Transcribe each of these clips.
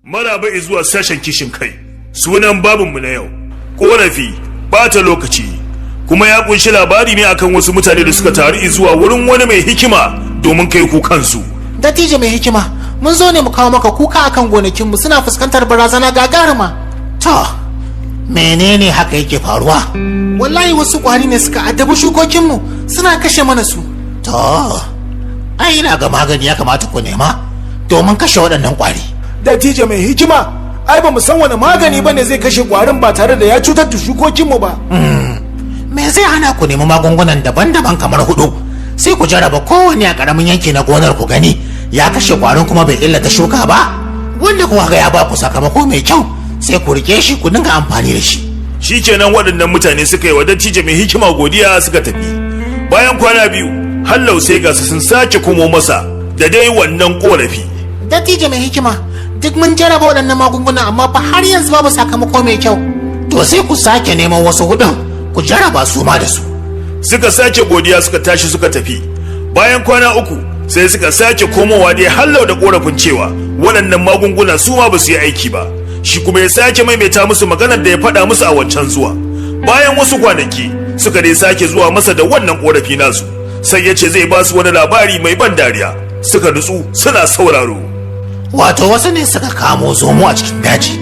Maraba zuwa sashen kishin kai. Sunan babinmu na yau, ƙorafi, bata lokaci, kuma ya kunshi labari ne akan wasu mutane da suka taru zuwa wurin wani mai hikima domin kai kukansu. Dattijo mai hikima, mun zo ne mu kawo maka kuka akan gonakinmu suna fuskantar barazana gagaruma. To, menene haka yake faruwa? Wallahi wasu kwari ne suka addabi shukokinmu suna kashe mana su. To, ai ina ga magani ya kamata ku nema domin kashe waɗannan kwari. Dattijo mai hikima, ai ba mu san wani magani bane zai kashe kwarin ba tare da ya cutar da shukokinmu ba. Me zai hana ku nemi magungunan daban-daban kamar hudu, sai ku jaraba kowanne a ƙaramin yanki na gonar ku gani ya kashe kwarin kuma bai illata shuka ba. Wanda kuka ga ya ba ku sakamako mai kyau, sai ku rike shi ku dinga amfani da shi. Shikenan waɗannan mutane suka yi wa dattijo mai hikima godiya suka tafi. Bayan kwana 2, hallau sai ga su sun sake komo masa da dai wannan ƙorafi. Dattijo mai hikima, duk mun jaraba waɗannan magunguna amma fa har yanzu babu sakamako mai kyau. To sai ku sake neman wasu hudun ku jaraba su ma da su. Suka sake godiya suka tashi suka tafi. Bayan kwana 3, sai suka sake komowa dai hallau da korafin cewa waɗannan magunguna su ma ba su yi aiki ba. Shi kuma ya sake maimaita musu maganar da ya faɗa musu a wancan zuwa. Bayan wasu kwanaki suka dai sake zuwa masa da wannan korafi nasu, sai ya ce zai ba su wani labari mai ban dariya. Suka nutsu suna sauraro. Wato wasu ne suka kamo zomo a cikin daji,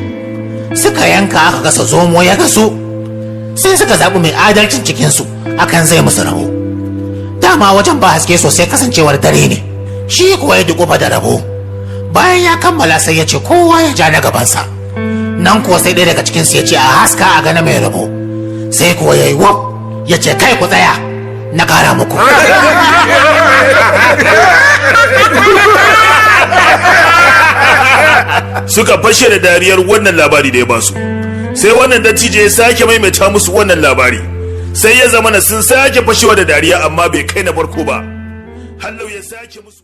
suka yanka aka gasa zomo ya gasu, sai suka zaɓi mai adalcin cikinsu akan zai musu rabo. Dama wajen ba haske sosai kasancewar dare ne, shi kuwa ya duƙufa da rabo. Bayan ya kammala sai ya ce kowa ya ja na gabansa. Nan kuwa sai ɗaya daga cikinsu ya ce a haska a gana mai rabo, sai kuwa ya yi waf ya ce kai ku tsaya na ƙara muku. Suka fashe da dariyar wannan labari da ya basu. Sai wannan dattijo ya sake maimaita musu wannan labari, sai ya zama na sun sake fashewa da dariya amma bai kai na farko ba. Hallau ya sake musu